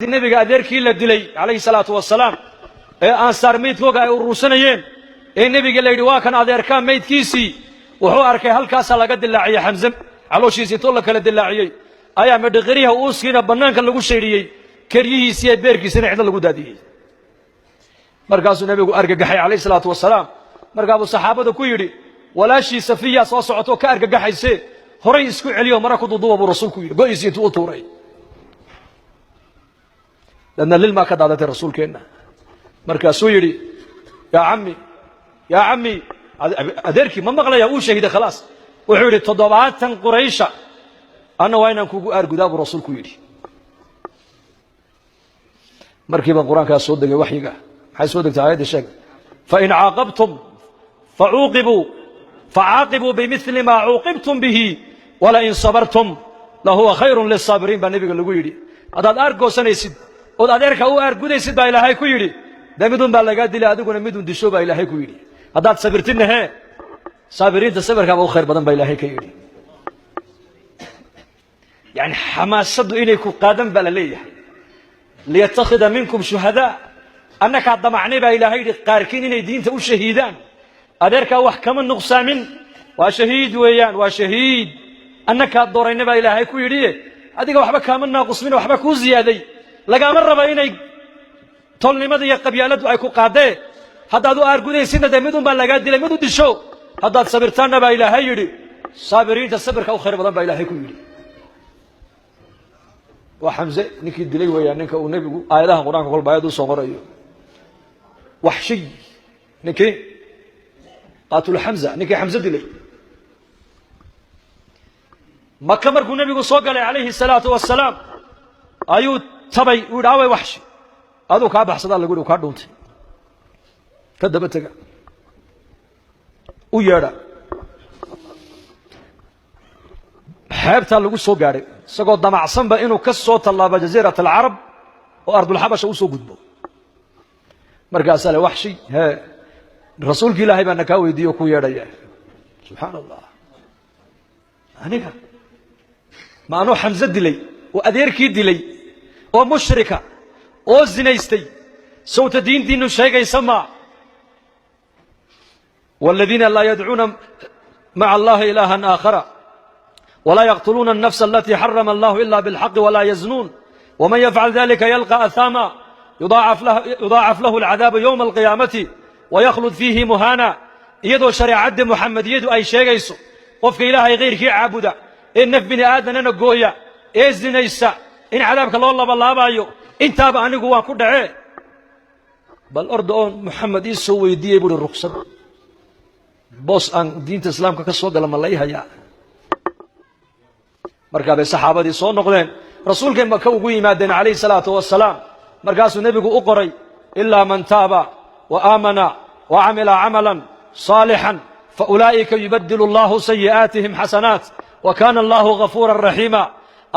Nebiga adeerkii la dilay calayhi salaatu wasalaam ee ansaar meydkooga ay urursanayeen ee nebiga la yidhi waa kan adeerkaa meydkiisii, wuxuu arkay halkaasaa laga dilaaciyey Xamse calooshiisi. Intoo la kala dilaaciyey ayaa medhiqiryaha uuskiina bannaanka lagu shaydhiyey, keryihiisii iyo beerkiisina cidlo lagu daadiyey. Markaasuu nebigu argagaxay calayhi salaatu wasalaam. Markaabuu saxaabada ku yidhi, walaashii Safiya soo socotoo ka argagaxayse, horay isku celiyo mara ku duduuba buu rasuulku yidhi, go'iisii intuu u tuuray. Dadna lilmaa ka daadatay rasuulkeenna. Markaasuu yidhi, yaa cammi, yaa cammi, adeerkii ma maqlaya, uu shahiday khalaas. Wuxuu yidhi, 70 Quraysha anna waa inaan kugu aargudaa buu rasuulku yidhi. Markiiba qur-aankaas soo degay, waxyiga. Maxay soo degtay? Aayadda sheeg. Fain caaqabtum facuuqibuu facaaqibuu bimili maa cuuqibtum bihi walain sabartum lahuwa khayrun lisaabiriin baa nebiga lagu yidhi. Haddaad aargoosanaysid ood adeerka u aargudaysid baa Ilaahay ku yidhi, dee midun baa lagaa dilay, adiguna midun disho baa Ilaahay ku yidhi. Haddaad sabirtidna hee, saabiriinta sabirkaaba u khayr badan baa Ilaahay ka yidhi. Yani xamaasaddu inay ku qaadan baa la leeyahay. Liyattakhida minkum shuhadaa, annakaa damacnay baa Ilaahay yidhi qaarkiin inay diinta u shahiidaan. Adeerkaa wax kama nuqsaamin, waa shahiid weeyaan, waa shahiid. Annakaa doorayna baa Ilaahay ku yidhi, adiga waxba kaama naaqusmin, waxba kuu ziyaaday. Lagaama raba inay tolnimada iyo qabyaaladdu ay ku qaadee. Haddaad u aargudaysidna dee midun baa lagaa dilay, mid u disho. Haddaad sabirtaanna baa Ilaahay yidhi, saabiriinta sabirka u khayr badan baa Ilaahay ku yidhi. Waa Xamse ninkii dilay weeyaan, ninka uu nebigu aayadaha Qur-aanka kolba aayad u soo qorayo. Waxshiy, ninkii qaatul Xamza, ninkii Xamse dilay. Maka markuu nebigu soo galay calayhi salaatu wasalaam ayuu tabay, uu yidhi, away Waxshi? Aduu kaa baxsadaa lagu yidhi, kaa dhuuntay, ka daba tega, u yeedha. Xeebtaa lagu soo gaadhay isagoo damacsanba inuu ka soo tallaabo Jaziirat Alcarab oo Ardulxabasha u soo gudbo. Markaasaa le, Waxshi, hee, rasuulki Ilaahay baana kaa weydiiye o ku yeedhaya. Subxaana Allah, aniga ma anuu Xamse dilay oo adeerkii dilay oo mushrika oo zinaystay? Sawta diintiinu sheegaysa ma waaladiina laa yadcuuna maca Allahi ilaahan aakhara walaa yaqtuluuna الnafsa alatii xarama allahu ila biاlxaqi walaa yaznuun wman yafcal dalika yalqa ahaama yudaacaf lahu alcadaabu yowma alqiyaamati waykhlud fiihi muhaana. Iyadoo shareecaddii Muxamediyadu ay sheegayso qofka Ilaahay kayrkii caabuda ee naf bini aadanana gooya ee zinaysa in cadaabka loo labalaabaayo, intaaba anigu waan ku dhacee, bal orda oon Muxamed ii soo weydiiyey buuhi, ruksad boos aan diinta islaamka ka soo gala ma lay hayaa? Markaa bay saxaabadii soo noqdeen, rasuulkay Maka ugu yimaadeen calayhi salaatu wasalaam. Markaasuu nebigu u qoray, ilaa man taaba wa aamana wa camila camalan saalixan fa ulaa'ika yubadilu allahu sayi'aatihim xasanaat wa kaana allahu gafuuran raxiima.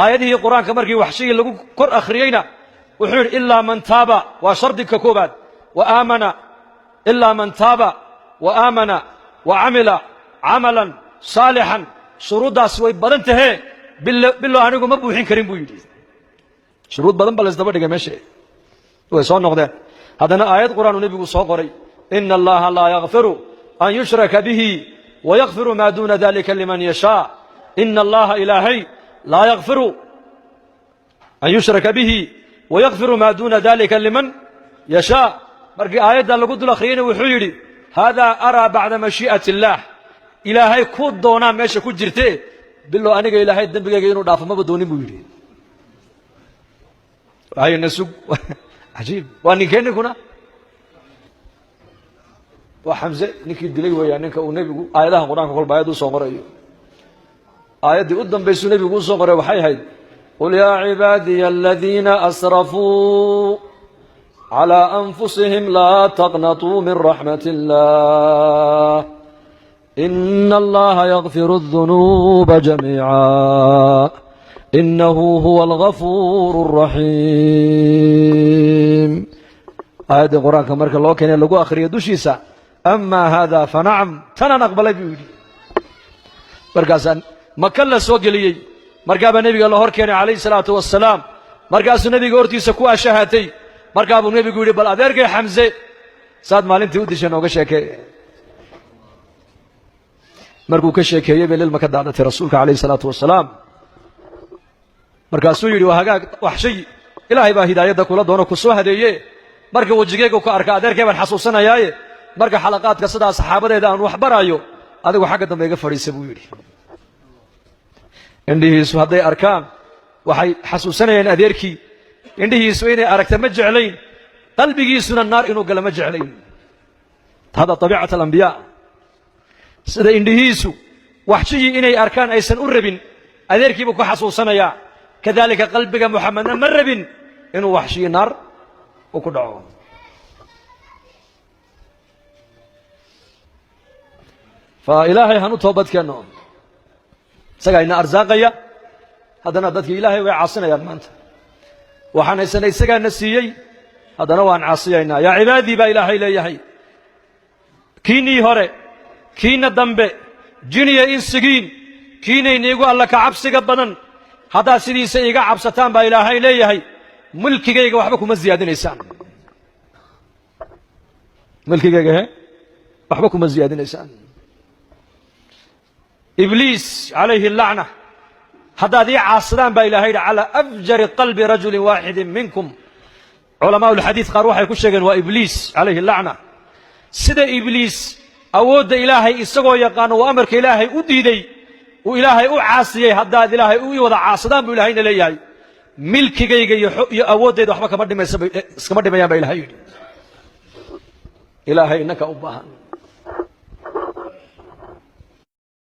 Aayadihii qur-aanka markii waxshigii lagu kor akhriyeyna wuxuu yidhi, ilaa man taaba waa shardiga koobaad, wa aamana, ilaa man taaba wa aamana wa camila camalan saalixan. Shuruuddaasi way badan tahee, bilo anigu ma buuxin karin buu yidhi. Shuruud badan ba laysdaba dhigay meesha. Way soo noqdeen. Haddana aayad qur-aanu nebigu soo qoray, ina Allaha laa yakfiru an yushraka bihi wayakfiru maa duuna dalika liman yashaa. Ina Allaha, Ilaahay, laa yakfiru an yushraka bihi wayakfiru maa duuna dalika liman yashaa. Markii aayadda lagu dul akhriyeyna wuxuu yidhi, haadaa araa bacda mashii'ati illaah, Ilaahay ku doonaa meesha ku jirte. Bilo aniga Ilaahay dembigayga inuu dhaafo maba doonin buu yidhi. Hayna sug. Cajiib, waa ninkee ninkuna? Waa Xamse ninkii dilay weeyaan, ninka uu nebigu aayadaha qur-aanka kolba aayad u soo qorayo. Aayaddii u dambaysuu nebigu usoo qoray waxay ahayd, qul yaa cibaadiya aladiina asrafuu calى anfusihim laa taqnatuu min raxmat illah ina Allaha yakfiru الdunuuba jamiica inahu huwa algafuur الraxiim. Aayaddii qur-aanka marka loo keenay lagu akhriyo dushiisa, ama hada fanacam, tanaan aqbalay buu yidhi. Markaasaa Maka la soo geliyey. Markaabaa nebiga la hor keenay calayhi salaatu wasalaam. Markaasuu nebiga hortiisa ku ashahatay. Markaa buu nebigu yidhi, bal adeerkay Xamse saad maalintii u dishay nooga sheekee. Markuu ka sheekeeyey bay lilma ka daadatay rasuulka calayhi salaatu wasalaam. Markaasuu yidhi, waa hagaag, Waxshiy, Ilaahay baa hidaayadda kula doono, ku soo hadeeye. Marka wejigeyga ku arka, adeerkay baan xasuusanayaaye, marka xalaqaadka sidaa saxaabadeeda aan wax baraayo, adigu xagga dambe iga fadhiisa, buu yidhi. Indhihiisu hadday arkaan, waxay xasuusanayaan adeerkii. Indhihiisu inay aragta ma jeclayn, qalbigiisuna naar inuu galo ma jeclayn. Hada طabiicat alambiyaa. Sida indhihiisu Waxshiyii inay arkaan aysan u rabin, adeerkiibuu ku xasuusanayaa, kadalika qalbiga Muxamedna ma rabin inuu Waxshiyi naar uu ku dhaco. Fa Ilaahay hanu toobadkeenno, isagaa ina arsaaqaya. Haddana dadkii Ilaahay way caasinayaan maanta. Waxaan haysana isagaana siiyey, haddana waan caasiyaynaa. Yaa cibaadii, baa Ilaahay leeyahay, kiinii hore, kiina dambe, jiniya insigiin, kiinayniigu alla ka cabsiga badan, haddaad sidiisa iiga cabsataan, baa Ilaahay leeyahay, mulkigayga waxba kuma ziyaadinaysaan. Mulkigayga he waxba kuma ziyaadinaysaan. Ibliis calayhi lacna, haddaad ii caasidaan, baa Ilahay yidhi, calaa afjari qalbi rajulin waaxidin minkum. Culamaa ulxadiid qaar waxay ku sheegeen waa Ibliis calayhi lacna. Sida Ibliis awoodda Ilaahay isagoo yaqaano uu amarka Ilaahay u diiday, uu Ilaahay u caasiyey, haddaad Ilaahay u wada caasidaan, buu Ilaahayna leeyahay, milkigayga iyo awooddayda waxba kama dhimaysa, iskama dhimayaan, baa Ilahay yidhi. Ilaahay innaka u baahan.